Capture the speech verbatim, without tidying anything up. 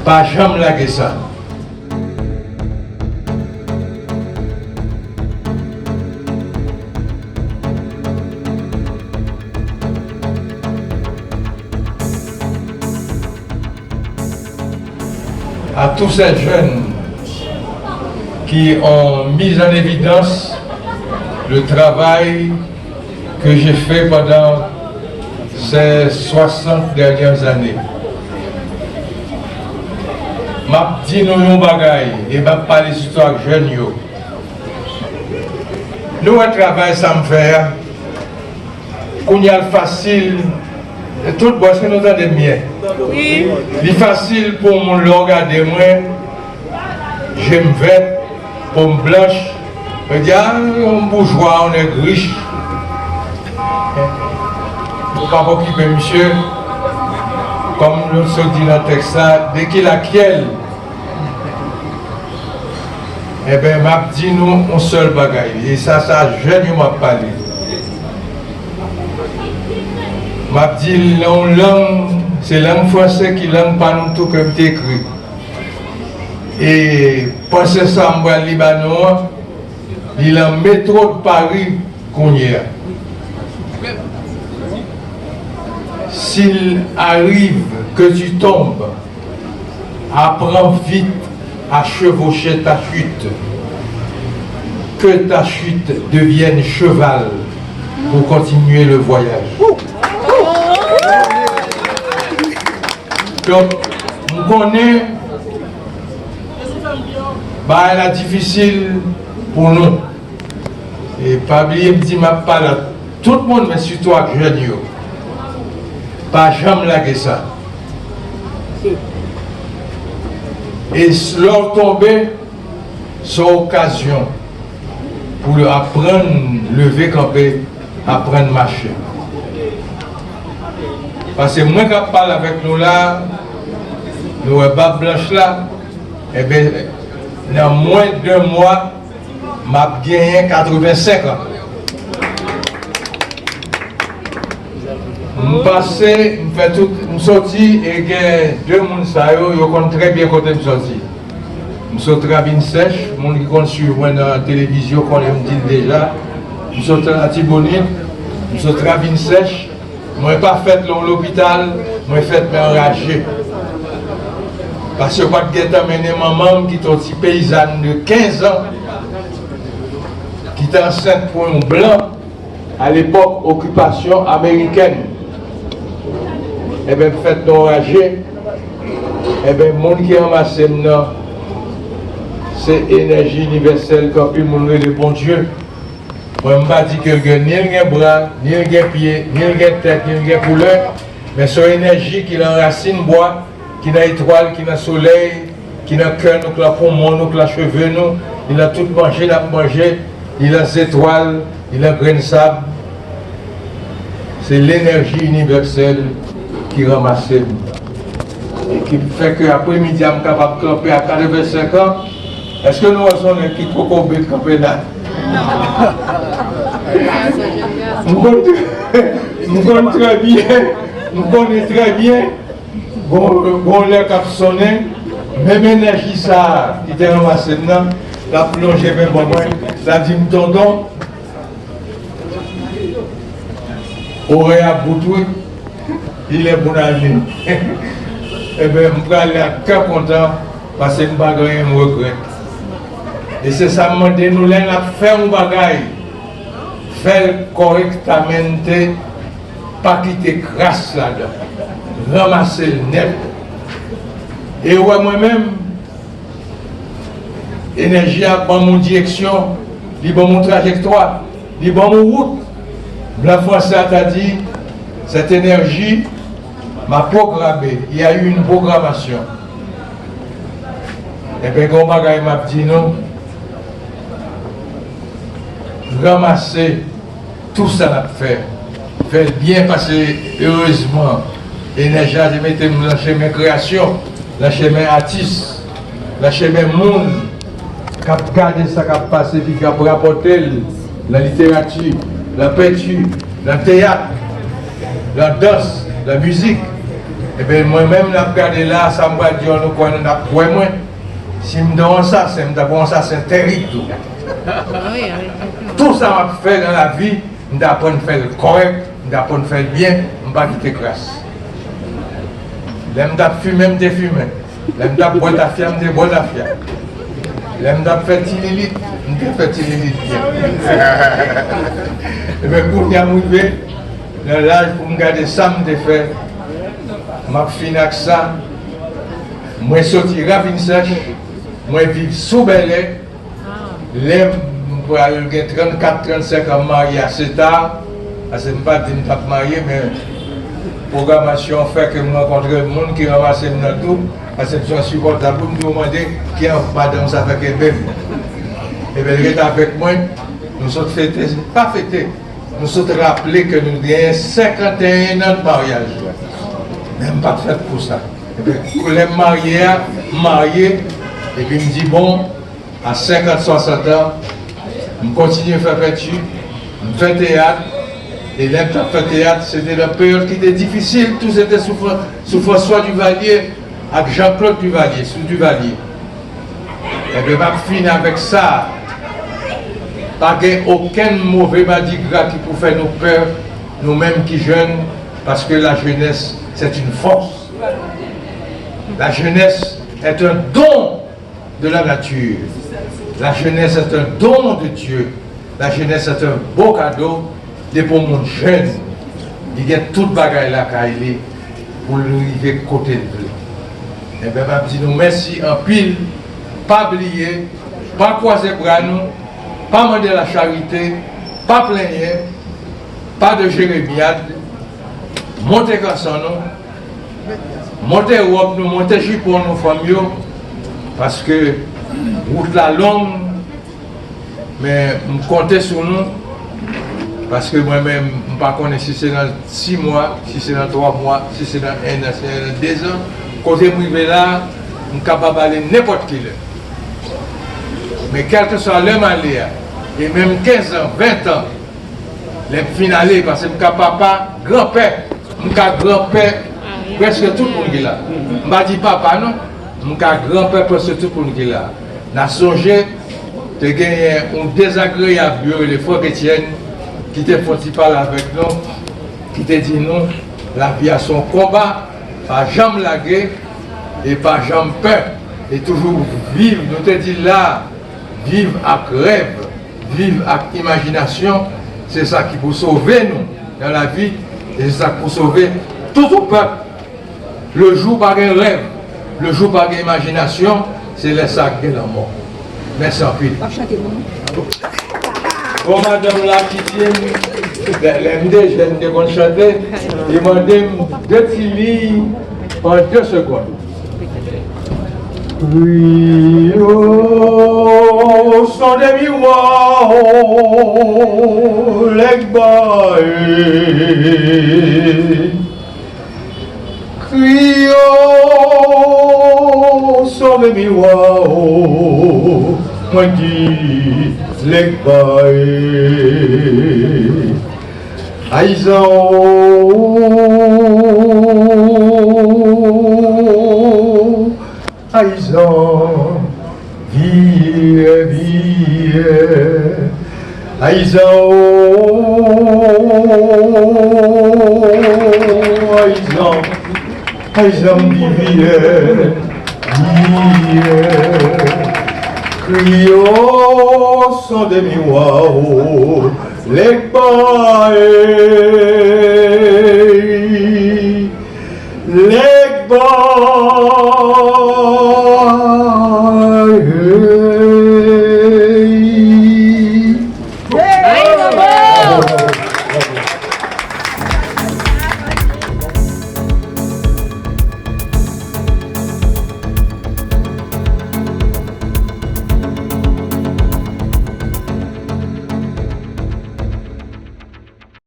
Pa janm lage sa. À tous ces jeunes qui ont mis en évidence le travail que j'ai fait pendant ces soixante dernières années. M ap di nou yon bagay, e m ap pale sitou ak jèn yo. Nou wè travay sa m fè a? Kounye a l fasil, tout bò, èske nou tande m byen? Wi. Li fasil pou moun, lè w gade mwen, je m vèt, po m blanch, yo di, "Ah, yon boujwa, yon nèg rich." Nou p ap okipe misye, kòm nou sot di nan tèks la, de ki lakyèl? Enben, m ap di nou yon sèl bagay, e sa, sa jèn yo m ap pale. M ap di l nan yon lang, se lang franse ki lang pa nou tou ke m te ekri. E panse sa m pral li ba nou an, li nan metro de Paris kounye a. S'il arrive que tu tombes, apprends vite à chevaucher ta chute. Que ta chute devienne cheval pour continuer le voyage. Donk, m konnen bagay la difisil pou nou. E pa bliye m di m ap pale ak tout moun, men sitou ak jèn yo. Pa janm lage sa. E s-, lè w tonbe, se yon okazyon pou w aprann leve kanpe, aprann mache. Paske mwen k ap pale avèk nou la, nou wè bab blanch la, enben, nan mwens de mwa, m ap genyen katrevensenk an. M pase, m fè tout, m soti, e gen de moun sa yo, yo konn trè byen kote m soti. M sot Ravin Sèch, moun ki konn swiv mwen nan televizyon konnen m di l deja. M sot Latibonit, m sot Ravin Sèch, mwen pa fèt nan yon lopital, mwen fèt men anraje. Paske yo pa t gentan mennen manman m, ki te yon ti peyizàn de kenz an, ki te ansent pou yon blan, a lepòk okipasyon amerikèn. Enben, m fèt nan yon raje. Enben, moun ki ranmase m nan, se enèji inivèsèl ke anpil moun rele Bondye. Mwen, m pa di ke l gen, ni l gen bra, ni l gen pye, ni l gen tèt, ni l gen koulè, men se yon enèji ki nan rasin bwa, ki nan etwal, ki nan solèy, ki nan kè nou, ki nan poumon nou, ki nan cheve nou, li nan tout manje n ap manje, li nan zetwal, li nan grenn sab. Se lenèji inivèsèl ki ranmase m. E ki fè ke apremidi a, m kapab kanpe a katrevensenk an. Èske nou wè se yon nèg ki kokobe k kanpe la? M konn, m konn trè byen, m konnen trè byen, gon, gon lè k ap sonnen, menm enèji sa a ki te ranmase m nan, l ap lonje men ban mwen, l ap di m, "Tonton, orè a bout wi, il est bon à aller." Enben, m prale ak kè kontan, paske m pa gen anyen m regrèt. E se sa m mande nou, lè n ap fè yon bagay, fè l kòrektamente, pa kite kras ladan. Ranmase l nèt. E ou wè mwen menm, enèji a ban m yon direksyon, li ban m yon trajektwa, li ban m yon wout. Blan franse a ta di, cette énergie m'a programmé, il y a eu une programmation. Enben, gen yon bagay m ap di nou, ranmase tou sa n ap fè, fè l byen, paske erezman, enèji a te mete m nan chemen kreyasyon, nan chemen atis, nan chemen moun k ap gade sa k ap pase, epi k ap rapòte l nan literati, nan penti, nan teyat, nan dans, nan mizik. Ebyen, mwen menm n ap gade la, sa m pral di yo, nou kwè, nou n ap kwè mwen. Si m te yon ansasen, m t ap yon ansasen tèrib tou. Wi, wi. Tou sa m ap fè nan lavi, m t aprann fè l kòrèk, m t aprann fè l byen, m pa kite kras. Lè m t ap fimen, m te fimen. Lè m t ap bwè tafya, m te bwè tafya. Lè m t ap fè ti lilit, m te fè ti lilit byen. Ebyen, kounye a m rive nan laj pou m gade sa m te fè. M ap fin ak sa. Mwen soti Ravin Sèch, mwen viv sou Bèlè. Lè m pral gen trannkat, trannsenk an, m marye ase ta, paske m pa t di m t ap marye, men pwogramasyon an fè ke m rankontre moun ki ranmase m nan tou, paske m se yon sipòta tou, m di yo mande ki an madanm sa fè kenbe m. Ebyen, l ret avèk mwen, nou sot fete, pa fete, nou sot raple ke nou genyen senkanteyen an de maryaj. Men m pa t fèt pou sa. Ebyen, lè m marye a, m marye, epi m di, bon, a senkant, swasant an, m kontinye fè penti, m fè teyat, e lè m t ap fè teyat, se te nan peryòd ki te difisil, tou se te sou Fran-, sou François Duvalier ak Jean-Claude Duvalier, sou Duvalier. Ebyen, m ap fini avèk sa. Pa gen okenn move madigra ki pou fè nou pè, nou menm ki jèn, paske la jeunesse, c'est une force. La jeunesse est un don de la nature. La jeunesse est un don de Dieu. La jeunesse est un beau cadeau. Depi yon moun jèn, li gen tout bagay lakay li pou l rive kote l vle. Ebyen, m ap di nou mèsi anpil. Pa bliye, pa kwaze bra nou, pa mande lacharite, pa plenyen, pa de jeremyad, monte kanson nou, monte wòb nou, monte jipon nou, fanm yo, paske wout la long, men m konte sou nou, paske mwen menm, m pa konnen si se nan sis mwa, si se nan twa mwa, si se nan en an, si se nan dezan, kote m rive la, m kapab ale nenpòt ki lè. Men kèlkeswa lè m ale a, e menm kenz an, ven an, lè m fin ale, paske m ka papa, granpè, m ka granpè prèske tout moun ki la. M pa di papa non, m ka granpè prèske tout moun ki la. N a sonje, te genyen yon dezagreyab yo rele Frank Etienne, ki te fè yon ti pale avèk nou, ki te di nou, lavi a se yon konba, pa janm lage, e pa janm pè, e toujou viv, nou te di la, viv ak rèv, viv ak imajinasyon, se sa ki pou sove nou nan lavi, e se sa ki pou sove tout yon pèp. Le jou pa gen rèv, le jou pa gen imajinasyon, se lè sa k gen lanmò. Mèsi anpil. W ap chante pou nou? Bon, madanm la kite m, lè, lè m te jèn, m te konn chante, li mande m de ti liy an de segonn. Kriyo, son de miwa, o, Legba, e. Kriyo, sove miwa, o, mwen di Legba, e. Ayizan, o, Ayizan, viyè, viyè. Ayizan, o, Ayizan, Ayizan, m di viyè, viyè. Kriyo, son de miwa, o, Legba, e.